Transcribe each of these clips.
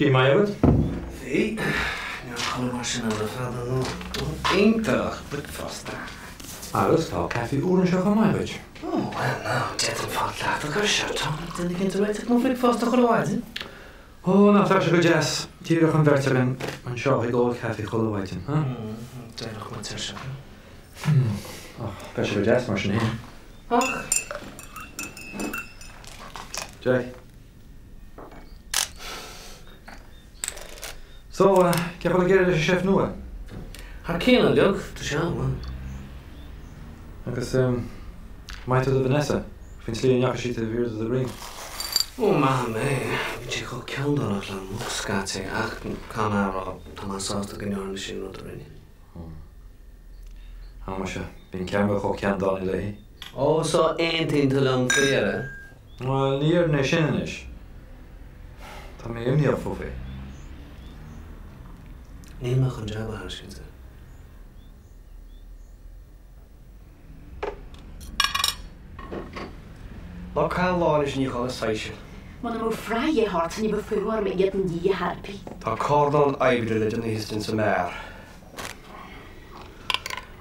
Scíth maith agat? Bhí. Níor chodlaigh mar sin le fada an lá. Iontach! Bricfeasta. Agus tá caife úr anseo chomh maith duit. Ó, bhuel now, d'fhéadfainn fáil cleachtadh air seo. Tá duine éicint ag réiteach mo bhricfeasta chuile mhaidin. Ó, nach mbeadh sé go deas, díreach an bheirt againn anseo ag ól caife chuile mhaidin, huh? D'éireodh muid tuirseach, eh? Ach bheadh sé go deas mar sin fhéin. Ach. Jack. So, cén chaoi a bhfuil ag éirí leis an chef nua? Thar cionn, a bheag, tá sé an-mhaith. Agus, maith tú do Vanessa, faoin tslí a ndeachaigh sí taobh thiar de do dhroim. Ó, maith mé, bíonn sí chomh ceanndána le muc scaití, ach caithfidh mé a rá, tá mé sásta go ndearna sí an rud a rinne. Á, muise, bíonn Carmel chomh ceanndána léi. Ó, so aontaíonn tú liom faoi dheireadh? Bhuel, ní déarfainn é sin anois. Tá mé imníoch fúithi. Níl mé chun jab a thairiscint di. Ná caith an lá anois ag níochán na soilse. Muna mbeadh fraoch ort ní bheadh fuath orm iad a ní ar bith. Tá carnán oibre le déanamh thíos ins an mbeár.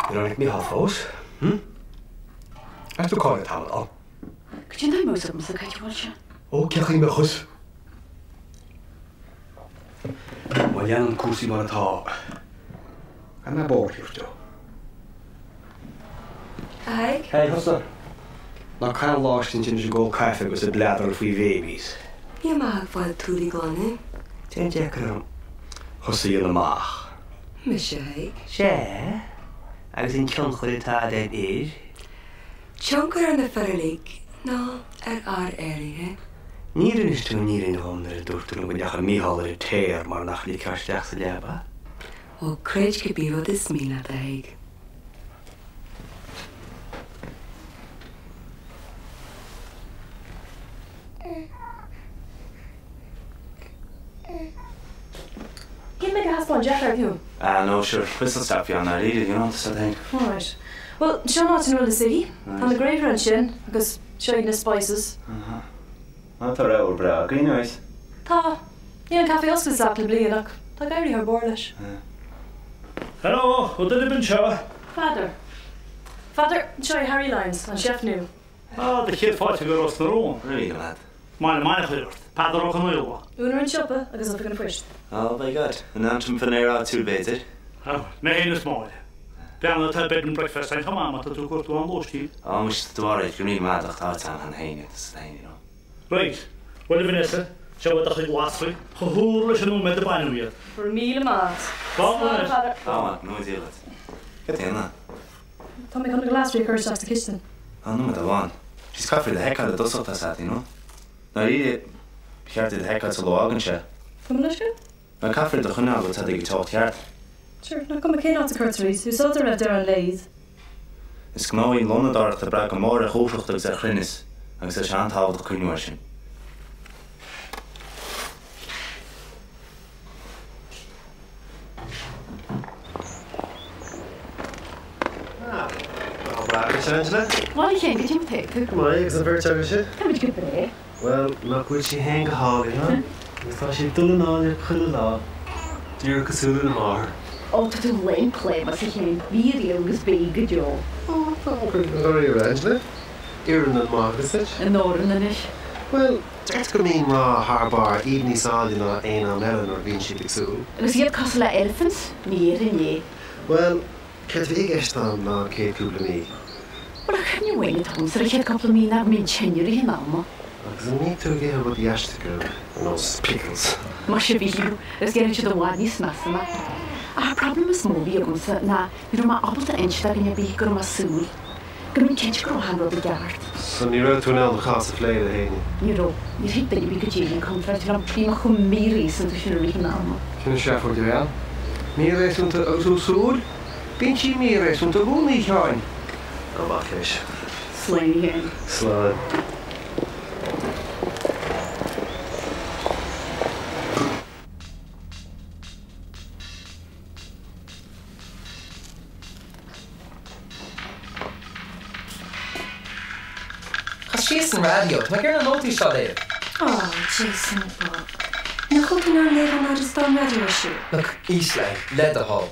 Níor tháinig Mícheál fós, hm? Meas tú cá bhfuil an t-amadán? Cad é an t-am agamsa cá bhfuil sé? Ó, cén chaoi a mbeadh fhios? Má leanann cúrsaí mar atá, caithfidh mé bóthar a thabhairt dó. A Thaidhg? Hey, thusa! Ná caith an lá istigh ansin ag ól caife agus ag bleadráil faoi bhabies. Níl mé ach ag fáil túirí a ghlanadh. Déan deacair orm thusa a dhéanamh amach. Mise, a Thaidhg. Sea, agus an tionchar atá a'd ar fhir? Tionchar ar na fir uilig nó ar fhear áirithe? Níor inis tú an fhírinne dhom nuair a dúirt tú liom go ndeachaigh Mícheál ar an tear mar nach ligfeá isteach sa leaba. Ó, creid cibé rud is mian leat, a Thaidhg. Cén mbeidh a thaispeáin Jack ar tú? Ah no, sure, whistle stop bhí ann dáiríre, you know, tá fhios a'd. Alright. Bhuel, seo an áit ina bhfuil na soithí. Tá na gréithre ansin agus seo iad na spices. Aha. Á, tá rogha breá againn, alright. Tá. Níl an caife oscailte ach le bliain ach tá ag éirí thar barr leis. Hello, bhfuil duine ar bith anseo? Pheadair. Pheadair, seo é Harry Lyons, an chef nua. Ah, do chéad fáilte go Ros na Rún. Go raibh míle maith. Maith le maith ort. Peadar Ó Conaola. Úinéir an tsiopa agus Oifig an Phoist. Oh, by God. An Aontroim finnéithe áitiúil, b'fhéidir? Ah, mé féin is Máire. Beannaithe tá bed and breakfast againn chomh maith má tá tú ag cuartú am lóistín. Á, muise, tá tú alright, go raibh míle maith ach tá áit ann cheana féin, tá fhios a'd féin, you know. Right. Bhuel, a Vanessa, seo uait do chuid glasraí. Chomh húr leis an nóiméad a baineadh iad. Go raibh míle maith. Slán, Slán, a Pheadair. Slán, go ngnóthaí Dia duit. Cad é ná? Tá mé chun na glasraí a chur isteach sa chistin. Á, nóiméad amháin. Is caithfear iad a sheiceáil i dtosach, tá fhios a'd, you know. Dáiríre, ba cheart iad a sheiceáil sula bhfágann sé. Gabh mo leithscéal? Bhuel, caithfear iad a choinneáil go bhfuil siad ag an teocht cheart. Sure, nach cuma cén áit a cuirtear iad, úsáidtear roimh deireadh an lae iad. Is gnó í an lónadóireacht ag brath go mór ar dhúthracht agus ar chruinneas, agus tá sé an-tábhachtach cuimhniú air sin. Lá breá duit, Angela. Bhuel, a Chéin, cad é mar tá tú? Go maith, agus an bheirt agaibhse? Táimid go breá. Bhuel, nach bhfuil sí fhéin go hálainn, huh? Agus tá sí ag dul in áille chuile lá, díreach cosúil lena máthair. Ó, tá tú lán plámás, a Chéin. Bhí riamh agus beidh go deo. Ó, tá an cuid dáiríre, Angela. Oireann an maitheas duit. An oireann anois? Bhuel, deirtear go mbíonn mná thar barr, iad níos áille ná aon am eile nuair a bhíonn siad ag súil. Agus iad cosúil le eilifint? Ní dhéarfainn é. Bhuel, céard a bhí i gceist agam ná an chéad cúpla mí. Bhuel, an chuimhne amháin atá agamsa ar an chéad cúpla mí ná go mbínn tinn i rith an ama. Agus an mbíonn tú ag ithe rudaí aisteacha ar nós pickles? Muise bhíodh, agus déanann siad i bhfad níos measa mé. Ach an problem is mó a bhí agamsa ná ní raibh mé ábalta inse do dhuine ar bith go raibh mé ag súil. Go mbeinn cinnte go raibh achan rud i gceart. So ní raibh tú in ann do chás a phlé le héinne? Ní raibh. Níor thuig duine ar bith go dtéinn an contráilte liom. Bhí mé chomh míréasúnta sin i rith an ama. Sin an seafóid a bhí ann. Míréasúnta agus tú ag súil? Bíonn sí míréasúnta i gcónaí, a Sheáin. Amach leis. Slán, a Sheáin. Slán. Cas síos an raidió, tá mé ag iarraidh na nótaí seo a léamh. Aw, Jason bocht. Nach bhfuil tú in ann léamh an mar is tá an raidió ar siúl. Look, ísligh é, le do thoil.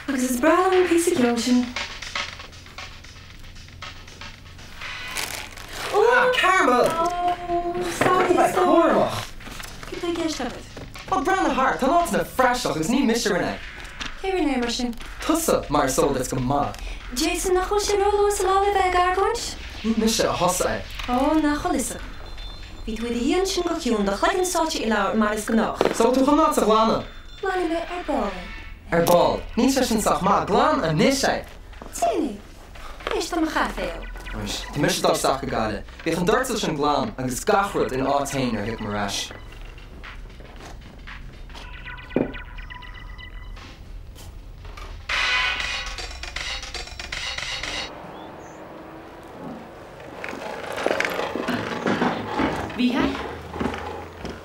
Agus is breá liom an píosa ceoil sin. Ah, Carmel! Oh, sorry, Caithfidh tú bheith sorry. cúramach. Cad tá i gceist agat? Bhuel, breathnaigh thart, tá an áit ina phraiseach agus ní mise a rinne é. Cé rinne é mar sin? Tusa, mar is eol duit go maith. Jason, nach bhfuil sé róluath sa lá le bheith ag argóint? Ní mise a thosaigh é. Ó, nach bhfuil fhios agam. Bhí tú i do shuí ansin go ciúin, do chloigeann sáite i leabhar, mar is gnách. So tú chun an áit a ghlanadh? Glanfaidh mé ar ball é. Ar ball? Níl sé sin sách maith. Glan anois é! Déan é. Anois tá mo chaife a ól. Right, tá mise ag dul isteach ag Aile. Bíodh an doirteal sin glan agus gach rud ina áit féin nuair a thiocfaim ar ais. Mhícheáil,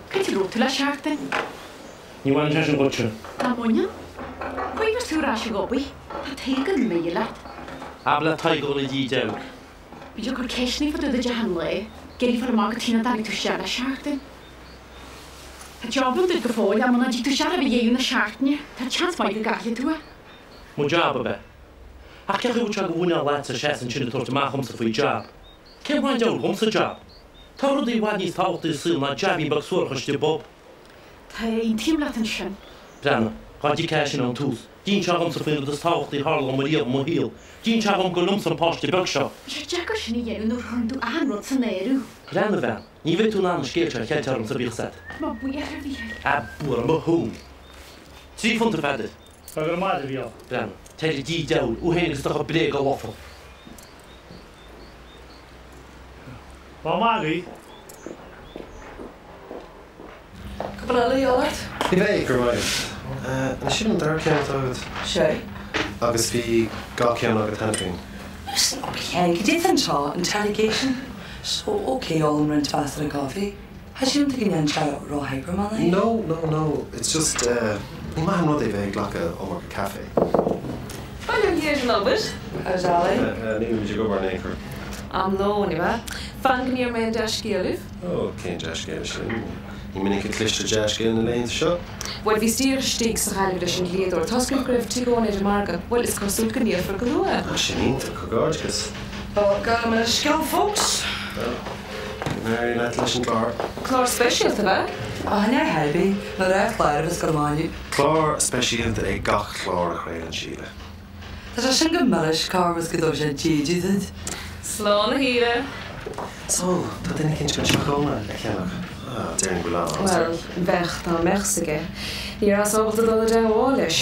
Cad é raibh tú le seachtain? Ní bhaineann sé sin dhuitse. Dá mbaineann, chuimhnigh tú ar ais ag obair, tá Tadhg an mhí leat. Abair le Tadhg a dhul i ndiaidh deabhail. Bhí sé ag cur ceisteanna fá dtaobh de achan lá, ag iarraidh fáil amach cad chuige nach dtáinig tú isteach le seachtain. Tá job ann duit go fóill ach muna dtig tú isteach roimh dheireadh na seachtaine, tá seans maith go gcaillfidh tú é. Mo job ab ea? Ach cén chaoi a bhfuil sé de mhuineál agatsa seasamh ansin ag tabhairt amach dhomsa faoi job? Cén fáth an diabhal dhomsa job? Tá rudaí i bhfad níos tábhachtaí sa saol ná jaibín beag suarachais i bpub. Tá, aontaím leat ansin. Breathnaigh, dhá dtuigfeá sin ón tús, d'inseofá dhomsa faoin rud is tábhachtaí a tharla dhom ariamh i mo shaol, d'inseofá dhom gur liomsa an páiste beag seo. Tá sé deacair sin a dhéanamh nuair a chuireann tú achan rud san áireamh. Breathnaigh, a bhean, ní bheidh tú in ann an scéal seo a cheilt ormsa, bíodh 's agat. Tá mé buíoch, a Mhíchíl. Ah, buartha mo thún. £3, a Pheadair. Go raibh maith agat, a Mhícheáil. Breathnaigh, téir i dtí diabhail, thú féin agus do chuid bréaga lofa. Lá maith agaibh. Cúpla eile a dhíobháil ort? Ní bheidh, go raibh maith agat. An sin an dara ceann atá agat? Sé. Agus bhí dhá cheann agat cheana féin. Listen up, Sheáin, cad é atá anseo, interrogation? So, ok, ólaim roinnt mheasartha coffee. Tá sé iontach go ndéanann sé ró-hyper mé. No, no, no, it's just, eh, ní maith an rud é bheith ag glacadh iomarca caife. Bail ó Dhia ar an obair. A Dolly. Nílimid ag obair in aon chor. Am lóin, ab ea? Fan go n-iarrfaidh mé an dea-scéal libh. Ó, cén dea-scéal sin? Ní minic a chloistear dea-scéal na laethanta seo. Bhuel, bhíos díreach istigh sa Ghaillimh leis an dlíodóir. Tá scríofa go raibh tigh Eoin ar an margadh. Bhuel, is cosúil go ndíolfar go luath. Ah, sin iontach, comhghairdeachas. Ó, gabh mo leithscéal, folks. Bhuel, go n-éirí leat leis an gclár. Clár speisialta, ab ea? Á, ní ar bith, na cláir a bheas go maith. Clár speisialta é gach clár a chraolann Síle. Tá sé sin go milis, cá bhfios go dtóg sé díde duit. Slán a Shíle. So, tá duine eicínt chun seach óna a cheannach. Ah, déarfainn go bhfuil an-áthas air. Bhuel, bheadh, dá mbeadh 's aige. Ní rabhas ábalta dul i dteagmháil leis.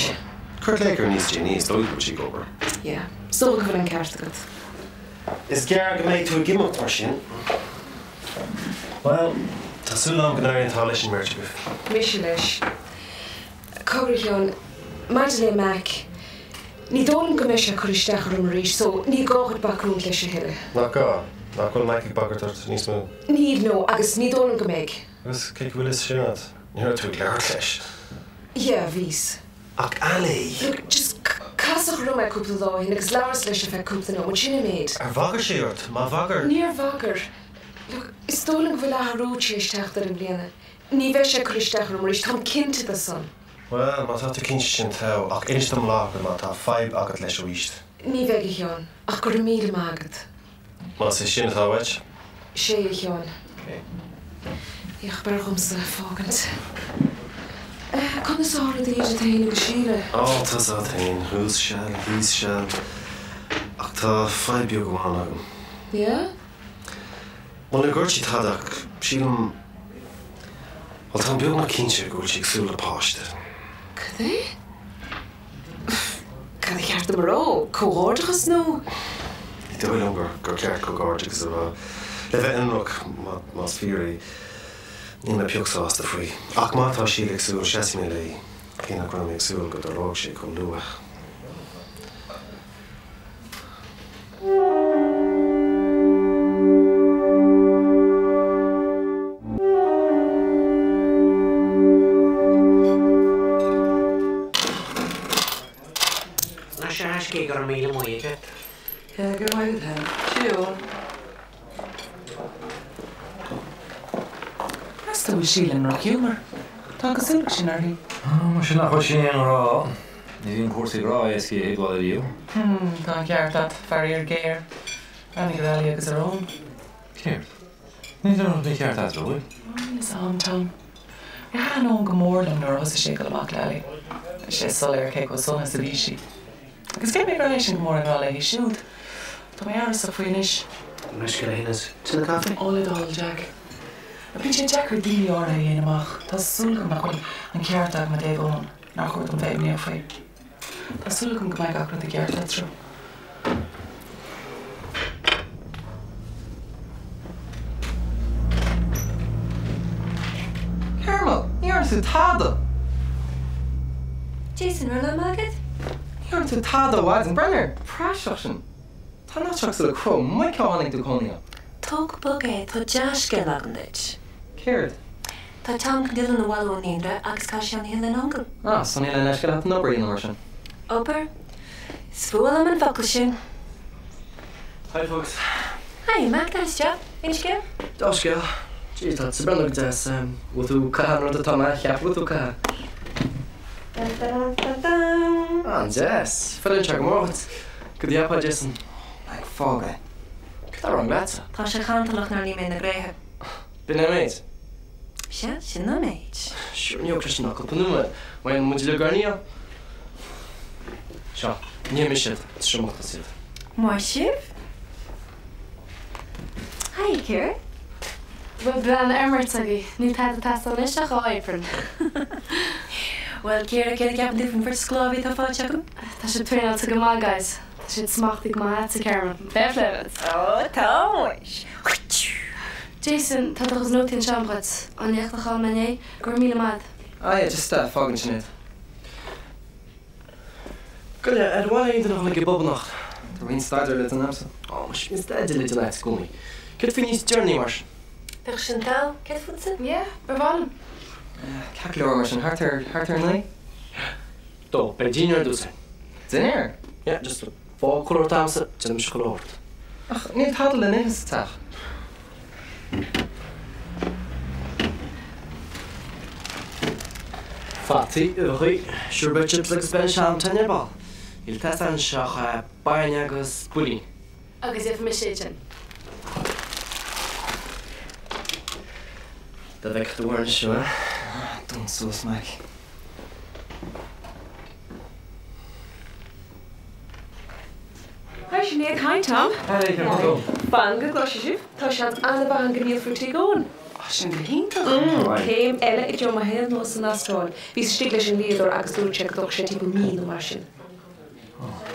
Cuir glaoch air níos déanaí, is dóigh go bhfuil sí ag obair. Yeah, is dócha go bhfuil an ceart agat. Is gearr go mbeidh tú ag imeacht mar sin. Bhuel, tá súil agam go n-éiríonn an t-ádh leis an mbeirt agaibh. Mise leis. Cogar a Sheáin, maidir le Mac, ní dóigh liom go mbeidh sé ag cur isteach orm arís so ní gá dhuit bacúint leis a thuilleadh. Nach gá? Nach bhfuil Mac ag bagairt ort níos mó? Níl, no, agus ní dóigh liom go mbeidh. Agus cé go bhfuil fhios sin agat? Ní raibh tú ag labhairt leis. Yeah, bhíos. Ach Ali! Look, just casadh orm é cúpla lá ó shin agus labhras leis ar feadh cúpla nóiméad, sin an méid. Ar bhagair sé ort? Má bhagair. Níor bhagair. Look, is dóigh liom go bhfuil athrú tar éis teacht air i mbliana. Ní bheidh sé ag cur isteach orm arís, táim cinnte de san. Bhuel, má tá tú cinnte sin togha, ach inis dom láithreach má tá fadhb agat leis arís. Ní bheidh, a Sheáin, ach go raibh míle maith agat. Más é sin atá uait. Sé, a Sheáin. Ok. Ach b'fhearr dhomsa fágaint. Conas atá rudaí idir tú féin agus Síle? Ó, tá 's agat féin, thuas seal, thíos seal. Ach tá fadhb beag amháin agam. Yeah? Bhuel, níor dhúirt sí tada ach sílim, bhuel, táim beagnach cinnte go bhfuil sí ag súil le páiste. Cad é? Cad ba cheart dom a rá? Comhghairdeachas nó? Ní dóigh liom gur ceart comhghairdeachas a rá. Le bheith ionraic, más fíor é, níl mé pioc sásta faoi. Ach má tá Síle ag súil, seasfaidh mé léi, cé nach raibh mé ag súil go dtarlódh sé chomh luath. Anois a thaiscí, go raibh míle maith agat. Yeah, go raibh maith agat féin. Cheerio. Meas tú an bhfuil Síle i ndrochghiúmar? Tá an cosúlacht sin uirthi. Mar sin nach bhfuil sí i ngrá. Ní bhíonn cúrsaí grá éasca a thuigbheáil ariamh. Hmm, tá an ceart agat, faraor géar. Breathnaigh ar Ellie agus ar Eoin. Céard? Níl aon rud mícheart eatarthu, an bhfuil? Níl fhios a'm, Tom. Ar thaitin Eoin go mór liom nuair a thosaigh sé ag dul amach le Ellie. Bhí sé soiléir cé chomh sona is a bhí sí. Agus cé mé go raibh eisean go mór i ngrá léi siúd, tá mé amhrasach faoi anois. Meisce le hInis. Tine caife? Ó, le do thoil, Jack. Bíonn sé deacair daoine áirithe a dhéanamh amach. Tá súil agam nach bhfuil an ceart agam i dtaobh Eoin, nár chóir dom bheith imníoch faoi. Tá súil agam go mbeidh gach rud i gceart eatarthu. Carmel, ní dhearna tú tada! Jason, raibh lá maith agat? Ní dhearna tú tada ó mhaidin, breathnaigh ar an praiseach sin! Tá an áit cosúil le cró muice ó tháinig tú cónaí ann. Tóg bog é, tá dea-scéal agam duit. Céard? Tá Tom chun Dylan a bhailiú ón naíonra agus caithfidh sé an oíche lena uncail. Ah, so níl aon leithscéal agat an obair a dhéanamh mar sin. Obair? Is fuath liom an focal sin. Hi folks. Hi, Mac, tar isteach. Aon scéal? Dea-scéal. Gee, tá tú ag breathnú go deas. Bhfuil tú ag caitheamh an rud atá mé a cheapadh go bhfuil tú ag caitheamh? An-deas. Feileann sé go mór dhuit. Cad a cheapfá, Jason? Mac, fág é. Cad tá rong leatsa? Tá sé cantalach nár nigh mé na gréithe. B'in é an méid. Sea, sin an méid. Sure, ní thógfaidh sé sin ach cúpla nóiméad. Má dhéanann muid uilig ár ndícheall. Seo, nífidh mise iad, triomóidh tusa iad. Maith sibh. Hi, Ciara. Bhuel, plean ar mbeirt agaibh. Níl tada ag teastáil anois ach dhá apron. Bhuel, Ciara, céard a cheapann tú faoin bheirt sclábhaí atá faighte agam? Tá siad traenáilte go maith, guys. Tá siad smachtaithe go maith agatsa, Carmel. Fair play duit. Ó, tá muis. Jason, tá do chuid nótaí anseo agam dhuit. An léacht a chaill mé inné. Go raibh míle maith. Ah yeah, just fág ansin iad. Go leor, ar mhaith le aon duine a dhul ag an bpub anocht? Tá roinnt staidéir le déanamh agamsa. Ó, muis, bíonn staidéar le déanamh agat i gcónaí. Céard faoi níos deireanaí mar sin? Bheadh sin dall. Céard fútsa? Yeah, ba mhaith liom. Ceart go leor mar sin, thart ar, thart ar a naoi? Dó, beidh dinnéar ar dtús againn. Dinnéar? Yeah, just fág chuile shórt a'msa, déanfaidh mise chuile shórt. Ach níl tada le n-ithe sa teach. Fataí, uibheacha, sure beidh chips agus beidh an seampáin ar ball. Níl ag teastáil anseo ach bainne agus builín. Agus gheobhaidh mise iad sin. Dá bhfeicfeadh do mháthair anseo é. Dún suas, Mac. Hi Sinéad, Hi Tom. Hey, cén fáth dó? Fan go gcloisfidh sibh, tá seans an-mhaith ann go ndíolfar tigh Eoin. Ó, sin go hiontach. Céim eile i dtreo mo shaol nua san Astráil. Bhíos istigh leis an dlíodóir agus dúirt sé go dtógfaidh sé timpeall mí nó mar sin.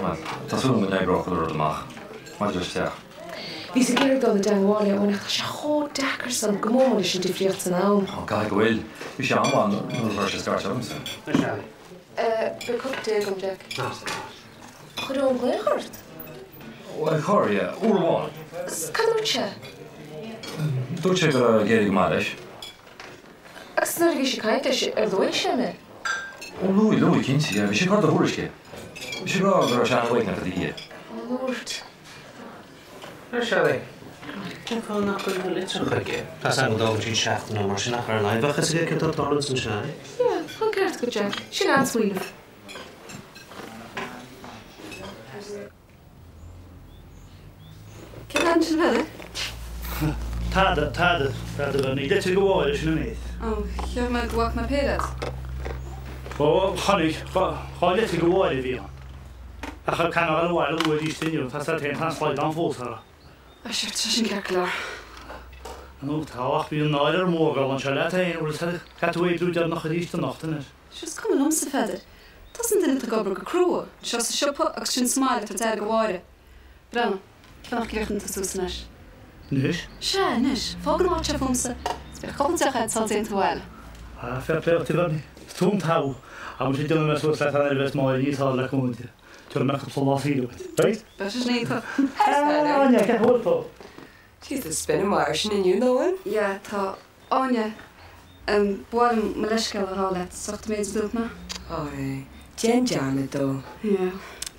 Bhuel, tá súil agam go n-oibreoidh chuile rud amach. Maidir leis an teach. Bhíos ag iarraidh dul i dteangmháil le Eoin ach tá sé chomh deacair san, go mór mór leis an difríocht san am. Ó, caithfidh go bhfuil. Bhí sé an-mhaith nuair a chuir sé scairt ormsa. Anois, Ali. Beidh cup tae agam, Jack. Chuir Eoin glaoch ort? Bhuel, chuir, yeah. Uair amháin. 'S cad a dúirt sé? Dúirt sé go raibh ag éirí go maith leis. Agus nuair a bhís ag caint leis, ar luaigh sé mé? Ó, luaigh, luaigh, cinnte, yeah. Bhí sé ag cur do thuairisc é. Bhí sé ag rá go raibh sé an-uaigneach i do dhiaidh. Ó, dúirt. Ar Sally, cén fáth nach gcuireann tú litir chuige? Tá 's agam go dtógann siad seachtain nó mar sin ach ar a laghad bheadh fhios aige céard atá ag tarlúint anseo, eh? Yeah, tá an ceart agat, Jack. Sin an-smaoineamh. Cén fhad sin eile? Tada, tada, tada, bhuel, ní litir go Mháire, sin an méid. Ó, cheap mé go bhfaca mé péire agat. Ó, chonaic, dhá litir go Mháire a bhí ann. Ach caithfidh mé a dhul abhaile luath arís inniu, tá 's agat féin, tá an slaghdán fós orthu. Á, sure, tá sin ceart go leor. Nó tá, ach bhí an náire orm a fhágáil anseo leat féin, bhfuil 'fhios agat, caithfidh tú oibriú deireanach arís anocht anois. Sure, is cuma liomsa, Pheadair. Tusa an duine atá ag obair go crua, anseo sa siopa agus ansin sa mbaile ag tabhairt aire do Mháire. Breathnaigh, cé nach gcríochnaíonn tú suas anois? Anois? Sea, anois. Fág an áit seo fúmsa is beidh cúpla deoch agat sula dtéann tú abhaile. Ah, fair play duit, a Bhernie. Is tú an togha. Ach muise déanfaidh mé suas leat nuair a bheas Máire níos fearr le cúnamh Dé. Tabharfaidh mé cúpla lá saoire duit. Right? Beidh sé sin iontach. Ah, Áine, cén chaoi a bhfuil tú? Jeez, tá spin maith air sin inniu, nach bhfuil? Yeah, tá. Áine, Em, ba mhaith liom mo leithscéal a rá leat as ucht an méid a dúirt mé. Aré, déan dearmad dó. Yeah.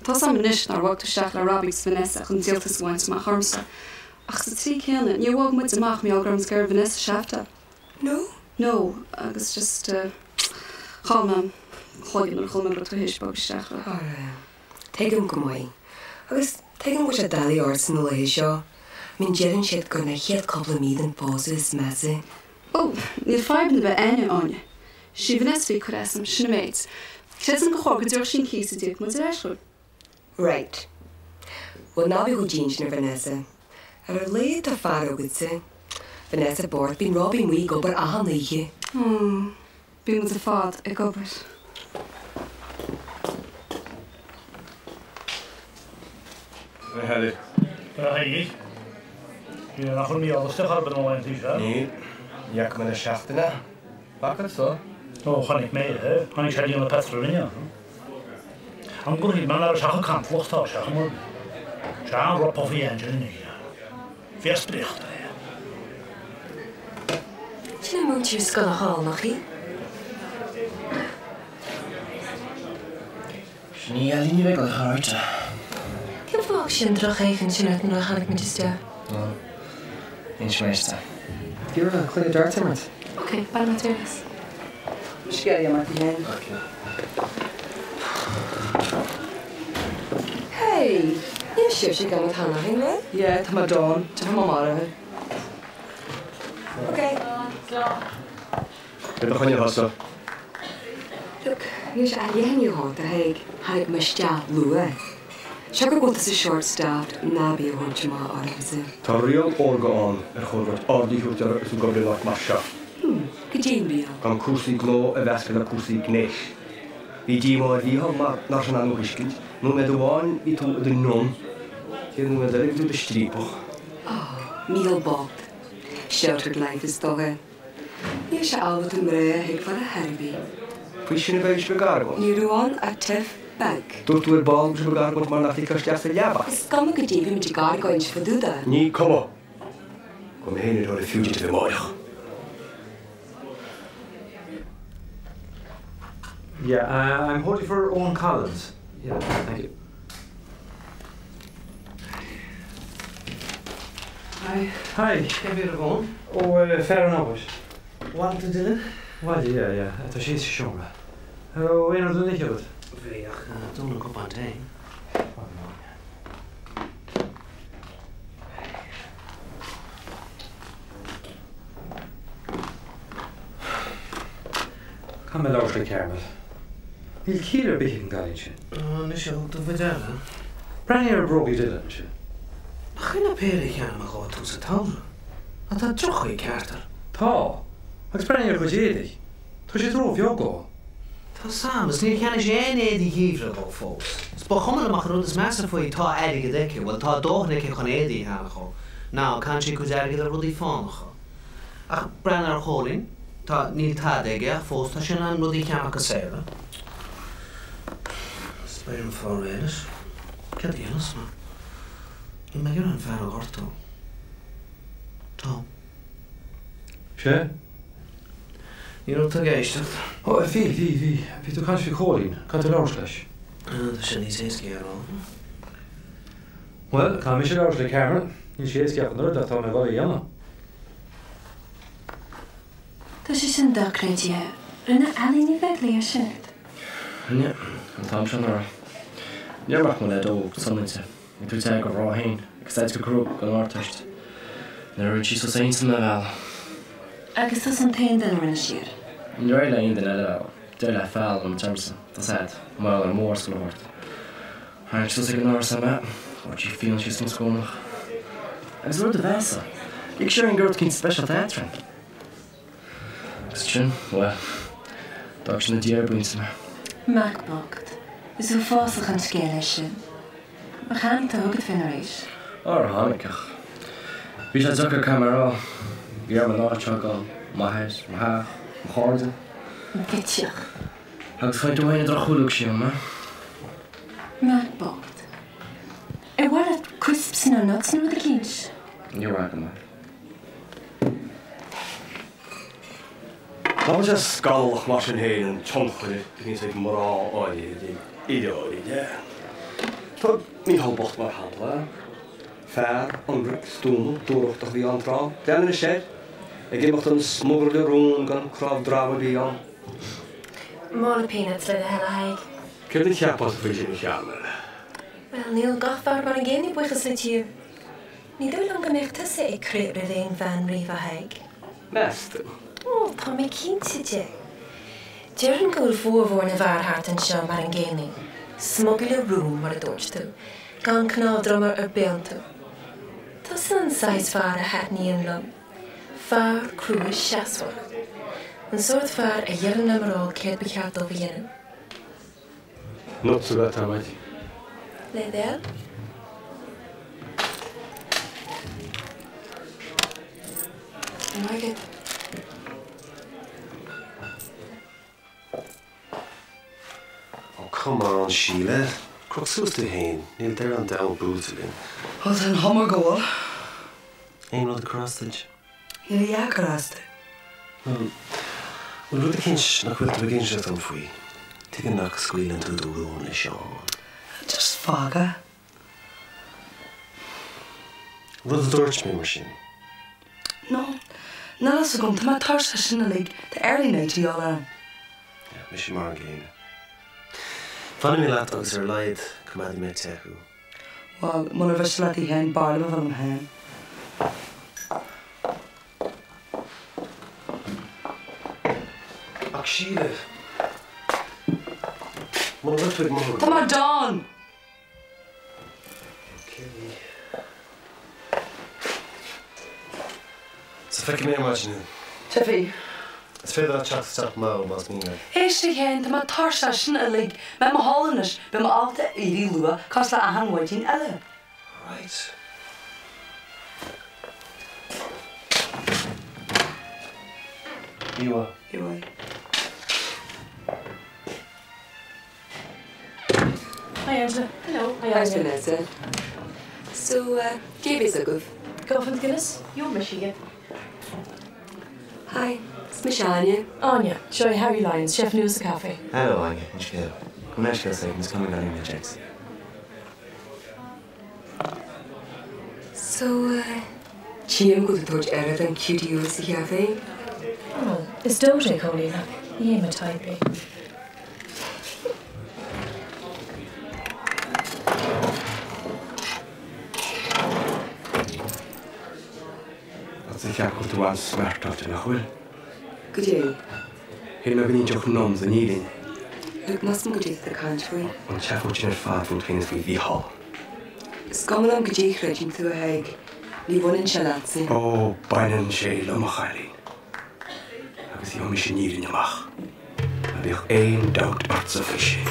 Tá 's a'm anois nár bhog tú isteach le Robbie agus Vanessa chun díoltas a bhaint amach ormsa. Ach sa tslí céanna, níor bhog muid amach mar gheall go raibh muid ag iarraidh Vanessa a shaftáil. No? No, agus just eh. Chaill mé mo chloigeann nuair a chuala mé go raibh tú théis bogadh isteach leo. Ara, tuigim go maith. Agus tuigim go bhfuil sé doiligh ortsa na laethe seo. I mean, deireann siad gur na chéad cúpla mí den phósadh is measa. Ó, níl fadhb ar bith a'inne, Áine. Sí Vanessa a bhí ag cur as dom, sin an méid. Creidim gur chóir go dtabharfadh sí an cíos a d'íoc muid ar ais chuici. Right. Bhuel, ná bí chomh dian sin ar Vanessa. Ar a laghad tá fear agatsa. Vanessa bocht, bíonn Robbie amuigh ag obair achan oíche. Ó, bíonn muid ar fad ag obair. Hi Harry. A Thaidhg. Níl nach bhfuil Mícheál istigh ar bith na laethanta seo. Níl. Ní fhaca mé le seachtain é. Bhfaca tusa? Ó, chonaic mé é. Tháinig sé ag déanamh paidreamh inniu. An gur shíl mé ná raibh sé chomh cantalach tá sé chomh Sé an-ropadh faoi Angela anois é. Fear spréachta é. Sin an múinteoir scoile thall, nach í? Sin í Ellie Ní Bheaglaoich, alright. Cén fáth a thug sí an drochfhéachaint sin ort nuair a chonaic muid isteach? Ó, inseoidh mé duit. Iarraidh an cluiche darts a imirt. Ok, bain amach d'uirlis. Scéal a dhéanamh féin. Ok. Hey, níl sibhse ag imeacht cheana féin, bhfuil? Yeah, tá mé done. Tiocfaidh mé amárach. Ok. Slán. Céard a choinnigh thusa? Look, níl sé ach leath i ndiaidh a hocht, a Thaidhg. Tháinig mé isteach luath. Siocair go bhfuil tusa short-staffed, ná bí ag thabhairt amach ormsa. Tá riail órga ann ar chóir duit aird a thabhairt uirthi is tú ag obair in áit mar seo. Hmm, goidé an riail. Gan cúrsaí gnó a mheascadh le cúrsaí gnéis. Bhí díomá ar Mhícheál mar nach raibh sé in ann a thuiscint, nóiméad amháin bhí tú i do nun, chéad nóiméad eile bhí tú i do striapach. Oh, Mícheál bocht. Sheltered life is dócha. Níl sé ábalta mná a thuigbheáil ar chor ar bith. Faoi sin a bheidh sibh ag argóint. Ní raibh ann ach tiff beag. Dúirt tú ar ball go raibh sibh ag argóint mar nach dtigfeá isteach sa leaba. Is cuma goidé bhí muid ag argóint fá dtaobh de. Ní cuma. Gabhfaidh mé féin ar thóir an fugitive amáireach. Yeah, uh, I'm holding for Owen Collins. Yeah, thank you. Hi. Hi. Cé bhí ar an bhfón? Ó, fear an obair. Bhaile tú Dylan? Bhaile, yeah, yeah. Tá sé sa seomra. Raibh aon rud le n-ithe agat? Bhí, ach d'ól an cupán tae. Caithfidh mé labhairt le Carmel. Níl ciall ar bith ag an gcailín sin. Anois a thug tú faoi deara. Breathnaigh ar bhrógaí Dylan ansin. Nach in na péirí a cheannaigh mé dhó ag tús an tsamhraidh? Ach tá droch-chaoi ceart air. Tá. Agus breathnaigh ar a chuid éadaigh. Tá siad ró-bheag dhó. Tá 's a'm, is níor cheannaigh sé aon éadaí geimhridh dhó fós. Is ba chuma liom ach an rud is measa faoi, tá airgead aici, bhuel tá dóthain aici chun éadaí a cheannach dhó. Now, caitheann sí a cuid airgid ar rudaí fánacha. Ach breathnaigh ar Chóilín, tá, níl tada aige ach fós tá sé in ann rudaí a cheannach go saor. Is b'fhéidir an fáth réidh leis. Céard a dhéanfas mé? Níl mé ag iarraidh an fear a ghortú. Tom. Sea? Ní raibh tú ag éisteacht. Ó, bhí, bhí, bhí. Bhí tú ag caint faoi Chóilín. Caithfidh tú labhairt leis. Tá sé níos éasca é a rá. Bhuel, caithfidh mise labhairt le Carmel. Níl sé éasca ach an oiread ach tá mé ag dul é a dhéanamh. Tá sé sin dochreidte. Rinne Ailí Ní Bheaglaoich é sin ort. Rinne, an t-am seo anuraidh. Ní raibh mé ach i mo leaid óg, soineanta, ag tabhairt aire do mhná féin agus staidéar go crua don Ardteist nuair a rinne sí sos intinn mé a mhealladh. Agus tusa an t-aon duine a rinne sí air. Níor éirigh le aon duine eile a mhealladh. D'éirigh le feall liom ormsa, tá 's a'd, mar gheall ar mhórscoil a thabhairt. Tharraing sí suas ag an doras mé, dhoirt sí fíon síos mo scornach. Agus an rud a mheasa, lig sí orainn go raibh rud eicínt speisialta eadrainn. Agus ansin, bhuel, d'fhág sí ina diaidh ar bpointe mé. Mac bocht, is uafásach an scéal é sin. Ar tháinig tú chugat féin arís? Ar tháinig, ach bhí sé deacair caithfidh mé a rá. Bhí orm an áit a fhágáil, m'athair, mo theach, mo chairde. Bitseach. Agus pointe amháin a drochshúil a thug sí orm, eh? Mac bocht. Ar mhaith leat crisps nó nuts nó rud eicínt? Níor mhaith go maith. Nach bhfuil sé scannalach mar sin féin an tionchar a bhíonns ag mná áirithe ar fhir áirithe? Tóg Mícheál bocht mar shampla. Fear ionraic, stuama, dúthrachtach a bhí ann tráth. Breathnaigh anois air, ag imeacht don smugairle rún gan cnámh droma ar bith ann. Mála peanuts le do thoil, a Thaidhg. Céard a cheapfá faoi sin a Sheáin? Bhuel, níl gach fear mar an gcéanna, buíochas le Dia. Ní dóigh liom go mbeadh tusa ag crith roimh aon bhean riamh, a Thaidhg. Meas tú? Ó, tá mé cinnte de. Déarfainn go bhfuil formhór na bhfear thart anseo mar an gcéanna. Smugairle rúin, mar a dúirt tú, gan cnámh droma ar bith iontu. Tusa an saghas fear a thaitníonn liom. Fear crua seasmhach. An sórt fear a dheireann le mná céard ba cheart dóibh a dhéanamh. Nuts ab ea atá uait. Le d'thoil. Maith agat. Oh come on, Síle. Croch suas tú fhéin, níl deireadh an domhain buailte linn. Ó tá an chuma go bhfuil. Aon rud ag cur as duit? Níl a dhath ag cur as domh. Bhuel, bhfuil rud eicínt nach bhfuil tú ag inseacht dom faoi? Tuige nach scaoileann tú do rún le Seán? Just fág é. Rud a dúirt mé mar sin? No, níl a fhios agam, tá mé tuirseach as sin uilig, tá early night de dhíobháil orm. Yeah, mise mar an gcéanna. Fanfaidh mé leat agus ar a laghad coimeádfaidh mé te thú. Bhuel, munar mhiste leat a Sheáin, b'fhearr liom a bheith liom féin. Ach Síle, muna bhfuil tú ag mothú go Tá mé done! Ok. So feicfidh mé ar maidin thú. Tiffy. Is féidir leat teacht isteach mall más mian leat. Éist a Sheáin, tá mé tuirseach as sin uilig. Beidh mé i mo chodladh anois, beidh mé ábalta éirí luath cosúil le achan mhaidin eile. Right. Oíche mhaith. Oíche mhaith. Hi Angela. Hello. Hi Hi Vanessa. So, cé a bheas agaibh? Go for the Guinness? Gheobhaidh mise iad. Hi, is mise Áine. Áine, seo é Harry Lyons, chef nua sa caife. Hello Áine, an scéal? Go leithscéal sake, is cuma gan aon checks. So, tchím go bhfuil tú ag tabhairt aire don cutie úr sa chaife. Oh, is dóigh é, Cóilín, ach ní hé mo type é. Tá a cheap go bhfuil tú an-smeartáilte, nach bhfuil? Goidé. Shíl mé go n-inseodh Nums an fhírinne. Luke, níl a fhios agam goidé atá tú ag caint faoi. An tseafóid sin ar fad fút féin is faoi Mhícheál. Is cuma liom goidé a chreideann tú, a Thaidhg. Ní bhaineann sé leatsa. Ó, baineann sé liom, a chailín. Agus gheobhaidh mise an fhírinne amach. Ná bíodh aon dabht ortsa faoi sin.